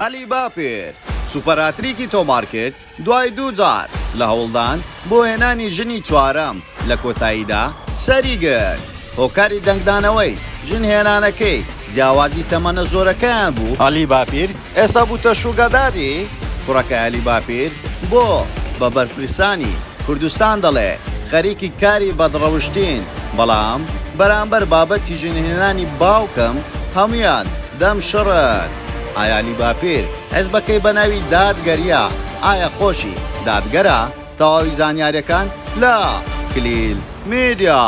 عەلی باپیر سوپەر هاتریکی تۆمارکرد دوای دووجار لە هەوڵدان بۆ هێنانی ژنی چوارەم لە کۆتاییدا سەریگرت. هۆکاری دەنگدانەوەی ژن هێنانەکەی جیاوازی تەمەنە زۆرەکەیان بوو. عەلی باپیر ئێستا بووتە sugar daddy؟ کوڕەکەی عەلی باپیر بۆ بە بەرپرسانی کوردستان دەڵێ خەریکی کاری بەدڕەوشتین، بەڵام بەرامبەر بابەتی ژنهێنانی باوکم هەموویان دەم شڕن. ئایا عەلی باپیر حزبەکەی بەناوی دادگەریە؟ ئایا خۆشی دادگەرە؟ تەواوی زانیاریەکان لە کلیل میدیا.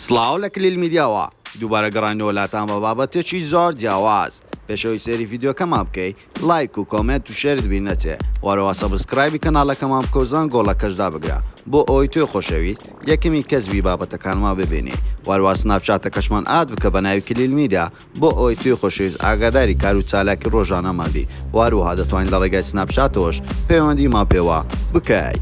سڵاو لە کلیل میدیاوە دووبارە گەڕاینەوە لاتان بە بابەتێکی زۆر جیاواز پێش ئەوەی سەیری ڤیدیۆکەمان بکەی لایک و comment و share ت بیر نەچێ وەرەوە subscribe ی کەناڵەکەمان بکە و زەنگۆڵەکەش دابگرە بۆ ئەوەی تۆی خۆشەویست یەکەمین کەس بی بابەتەکانمان ببینی وەروا سناپچاتەکەشمان add بکە بە ناوی کلیل میدیا بۆ ئەوەی تۆی خۆشەویست ئاگاداری کار و چالاکی ڕۆژانەمان بی و هەروەها دەتوانی لە ڕێگای سناپچاتەوەش پەیوەندیمان پێوە بکەی.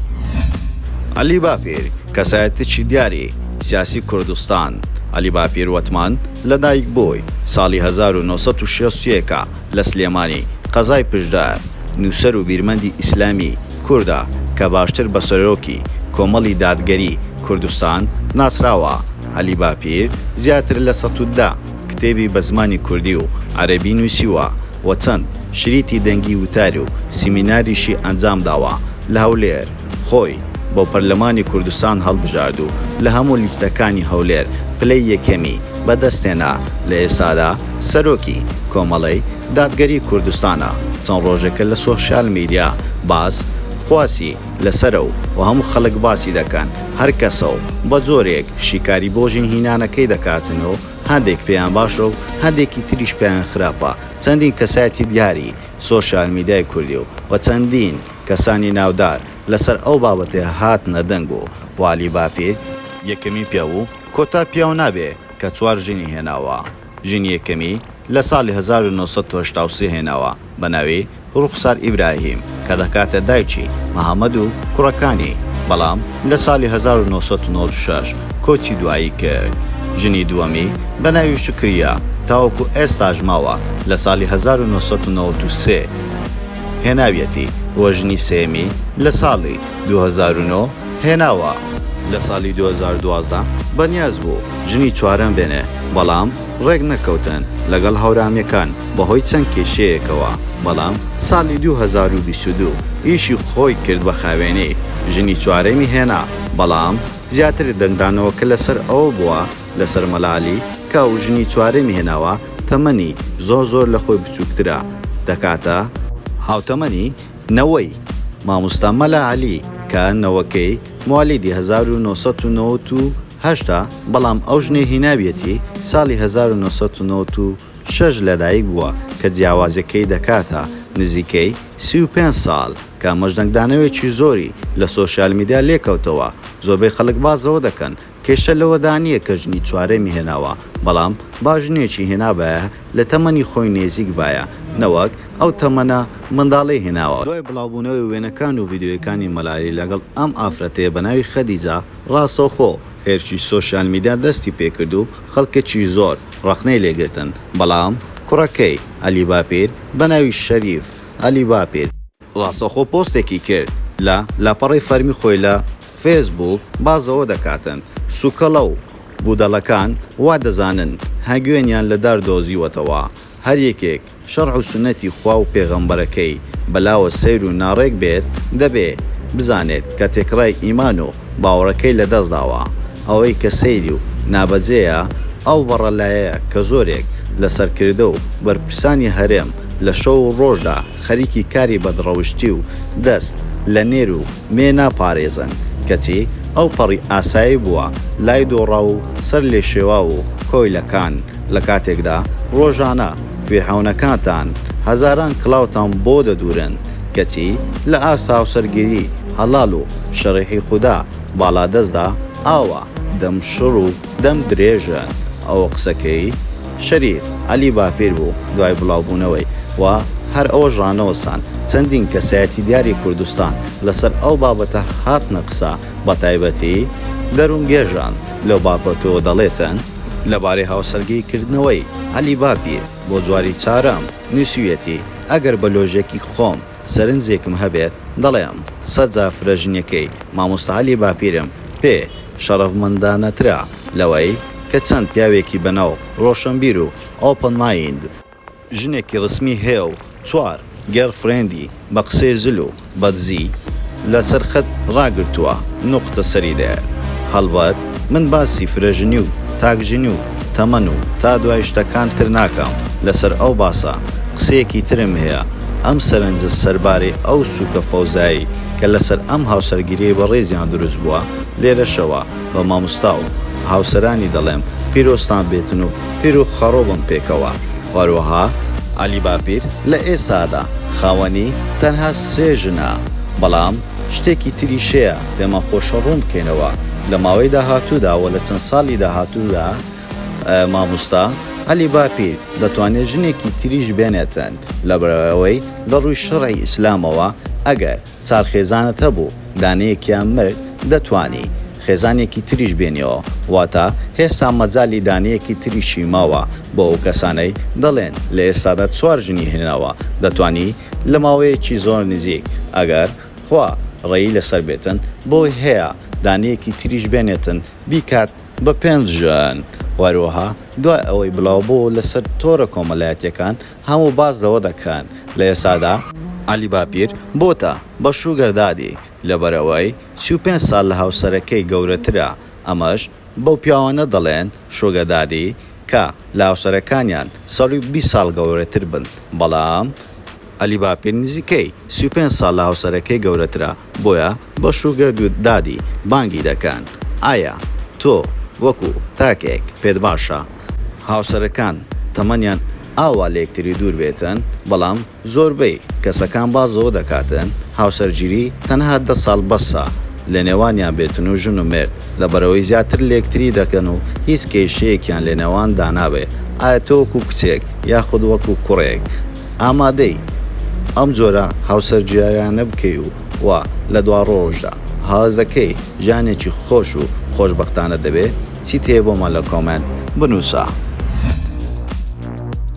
عەلی باپیر کەسایەتیی دیاری سیاسی کوردستان عەلی باپیر وەتمان لەدایکبووی ساڵی 1961 لە سلێمانی قەزای پشدەر، نووسەر و بیرمەندی ئیسلامی کوردە کە باشتر بە سەرۆکی کۆمەڵی دادگەری کوردستان ناسراوە. عەلی باپیر زیاتر لە 110 کتێبی بە زمانی کوردی و عەرەبی نووسیوە و چەند شریتی دەنگی وتار و سیمیناریشی ئەنجام داوە لە هەولێر خۆی بۆ پەرلەمانی کوردستان هەڵبژارد و لە هەموو لیستەکانی هەولێر پلەی یەکەمی بەدەستهێنا لە ئێستادا سەرۆکی کۆمەڵەی دادگەری کوردستانە چەند ڕۆژێکە لە سۆشیال میدیا باس خواسی لەسەرە و و هەموو خەڵک باسی دەکەن هەر کەسە و بە جۆرێک شیکاری بۆ ژن هینانەکەی دەکاتن و هەندێک پێیان باشە و هەندێکی تریش پێیان خراپە چەندین کەسایەتی دیاری سۆشیال میدیای کوردی و و چەندین کەسانی ناودار لەسەر ئەو بابەتەیە هاتنە دەنگ و والی باپیر یەکەمین پیاو و کۆتا پیاو نابێ کە چوار ژنی هێناوە ژنی یەکەمی لە ساڵی 1983 هێناوە بە ناوی ڕوخسار ئیبراهیم کە دەکاتە دایکی محەمەد و کوڕەکانی، بەڵام لە ساڵی 1996 کۆچی دوایی کرد. ژنی دووەمی بە ناوی شوکریە تاوەکو ئێستاش ماوە لە ساڵی 1993 هێناویەتی و ژنی سێیەمی لە ساڵی 2009 هێناوە. لە ساڵی 2012 بەنیاز بوو ژنی چوارەم بێنێ، بەڵام ڕێک نەکەوتن لەگەڵ هەورامیەکان بەهۆی چەند کێشەیەکەوە، بەڵام ساڵی 2022 ئیشی خۆی کرد بە خاوێنی، ژنی چوارەمی هێنا، بەڵام زیاتر دەنگدانەوەکە لەسەر ئەوە بووە لەسەر مەلا عەلی کە ئەو ژنی چوارەمی هێناوە تەمەنی زۆر زۆر لە خۆی بچووکترە دەکاتە هاوتەمەنی نەوەی مامۆستا مەلا عەلی کە نەوەکەی موالیدی 1998 ە، بەڵام ئەو ژنەی هیناویەتی ساڵی 1996 لەدایک بووە کە جیاوازیەکەی دەکاتە نزیکەی 35 ساڵ کە ئەمەش دەنگدانەوەیەکی زۆری لە سۆشیال میدیا لێکەوتەوە زۆربەی خەڵک باس لەوە دەکەن کێشە لەوەدا نییە کە ژنی چوارەمی هێناوە بەڵام با ژنێکی هێنابایە لە تەمەنی خۆی نێزیک بایە نەوەک ئەو تەمەنە منداڵەی هێناوە. دوای بڵاوبوونەوەی وێنەکان و ڤیدیۆیەکانی مەلالی لەگەڵ ئەم ئافرەتەیە بە ناوی خەدیجە ڕاستەوخۆ هێرشی سۆشیال میدیا دەستی پێکرد و خەڵکێکی زۆر ڕەخنەی لێگرتن بەڵام کوڕەکەی عەلی باپیر بە ناوی شەریف عەلی باپیر ڕاستەوخۆ پۆستێکی کرد لە لاپەڕەی فەرمی خۆی لە فێسبووک باس لەوە دەکاتن سوکەڵە و بودەڵەکان وا دەزانن هەنگوێنیان لە دار دۆزیوەتەوە هەر یەکێک شەرع و سوننەتی خوا و پێغەمبەرەکەی بەلاوە سەیر و ناڕێک بێت دەبێ بزانێت کە تێکڕای ئیمان و باوەڕەکەی لەدەست داوە. ئەوەی کە سەیری و نابەجێیە ئەو بەڕەلایەیە کە زۆرێک لە سەرکردە و بەرپرسانی هەرێم لە شەو و ڕۆژدا خەریکی کاری بەدڕەوشتی و دەست لە نێر و مێ ناپارێزن کەچی ئەو پەڕی ئاسایی بووە لای دۆڕاو و سەر لێشێواو و کۆیلەکان لە کاتێکدا ڕۆژانە فیرعەونەکانتان هەزاران کڵاوتان بۆ دەدورن کەچی لە ئاست هاوسەرگیری حەڵاڵ و شەرعی خودا باڵادەستدا ئاوا دەم شڕ و دەم درێژن ئەوە قسەکەی شەریف عەلی باپیر بوو دوای بڵاوبوونەوەی و هەر ئەوەش ڕانەوەستان چەندین کەسایەتی دیاری کوردستان لەسەر ئەو بابەتە هاتنە قسە بەتایبەتی دەروون گێژان لەو بابەتەوە دەڵێتن. لەبارەی هاوسەرگیری کردنەوەی عەلی باپیر بۆ جواری چارەم نووسیویەتی، ئەگەر بە لۆژێکی خۆم سەرنجێکم هەبێت دەڵێم سەجا فرەژنیەکەی مامۆستا عەلی باپیرم پێ شەڕەفمەندانەترە لەوەی کە چەند پیاوێکی بەناو ڕۆشنبیر و open mind ژنێکی ڕسمی هەیە و چوار girlfriend ی بە قسەی زل و بەدزی لەسەر خەت ڕاگرتووە نوقتە سەری دێت. هەڵبەت من باسی فرەژنی و تاکژنی و تەمەن و تا دوای شتەکان تر ناکەم لەسەر ئەو باسە قسەیەکی ترم هەیە ئەم سەرنجە سەربارەی ئەو سوکە فەوزایەی کە لەسەر ئەم هاوسەرگیریەی بەڕێزیان دروست بووە لێرەشەوە بە ماموستا و هاوسەرانی دەڵێم پیرۆزتان بێتن و پیر و خەڕۆ بن پێکەوە وهەروەها عەلی باپیر لە ئێستادا خاوەنی تەنها سێ ژنە بەڵام شتێکی تریش هەیە پێمان خۆشە ڕوون بکەینەوە لە ماوەی داهاتوودا و لە چەند ساڵی داهاتوودا ماموستا عەلی باپیر دەتوانێت ژنێکی تریش بێنێتن لەبەرئەوەی لە ڕووی شەڕعی ئیسلامەوە ئەگەر چار خێزانت هەبوو دانەیەکیان مرد دەتوانی خێزانێکی تریش بێنیەوە واتە هێستا مەجالی دانەیەکی تریشی ماوە بۆ ئەو کەسانەی دەڵێن لە ئێستادا چوار ژنی هێناوە دەتوانی لە ماوەیەکی زۆر نزیک ئەگەر خوا ڕێی لەسەر بێتن بۆی هەیە دانەیەکی تریش بێنێتن بیکات بە پێنج ژن وهەروەها دوای ئەوەی بڵاوبۆوە لەسەر تۆرە کۆمەلایەتیەکان هەموو باس لەوە دەکەن لە ئێستادا عەلی باپیر بۆتە بە sugar daddy لەبەرئەوەی 35 ساڵ لە هاوسەرەکەی گەورەترە ئەمەش بەو پیاوانە دەڵێن sugar daddy کە لە هاوسەرەکانیان سەرووی 20 ساڵ گەورەتر بن بەڵام عەلی باپیر نزیکەی 35 ساڵ لە هاوسەرەکەی گەورەترە بۆیە بە sugar daddy بانگی دەکەن ئایا تۆ وەکو تاکێک پێت باشە هاوسەرەکان تەمەنیان ئاوا لەیەکتری دوور بێتن بەڵام زۆربەی کەسەکان باس لەوە دەکاتن هاوسەرگیری تەنها دە ساڵ بەسە لەنێوانیان بێتن و ژن و مێرد لەبەرئەوەی زیاتر لەیەکتری دەکەن و هیچ کێشەیەکیان لەنێوان دانابێ ئایا تۆ وەکو کچێک یاخود وەکو کوڕێک ئامادەی ئەم جۆرە هاوسەرگیریانە بکەی و و لە دواڕۆژدا هاوەزەکەی ژیانێکی خۆش و خۆشبەختانە دەبێ؟ چیت هەیە بۆمان لە comment بنووسە.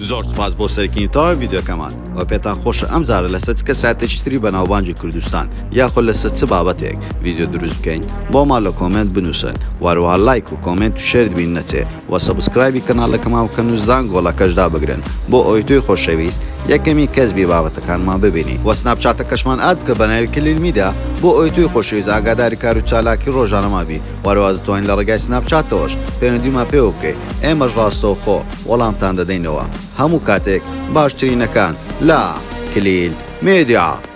زۆر سوپاس بۆ سەرکردنی تەواوی ڤیدیۆکەمان وە پێتان خۆشە ئەم جارە لەسەر چ کەسایەتێکی تری بەناوبانگی کوردستان یاخود لەسەر چ بابەتێک ڤیدیۆ دروست بکەین بۆمان لە comment بنووسن وەهەروەها لایک و comment و share ت بیر نەچێ وە subscribe ی کەناڵەکەمان بکەن و زانگۆڵەکەش دابگرن بۆ ئەوەی تۆی خۆشەویست یەکەمین کەس بی بابەتەکانمان ببینی وە سناپچاتەکەشمان add بکە بەناوی کلیل میدیا بۆ ئەوەی تۆی خۆشەویست ئاگاداری کار و چالاکی ڕۆژانەمان بی وەهەروەها دەتوانی لە ڕێگای سناپچاتەوەش پەیوەندیمان پێوە بکەی ئێمەش ڕاستەوخۆ وەڵامتان دەدەینەوە هەموو کاتێک باشترینەکان لە کلیل میدیا.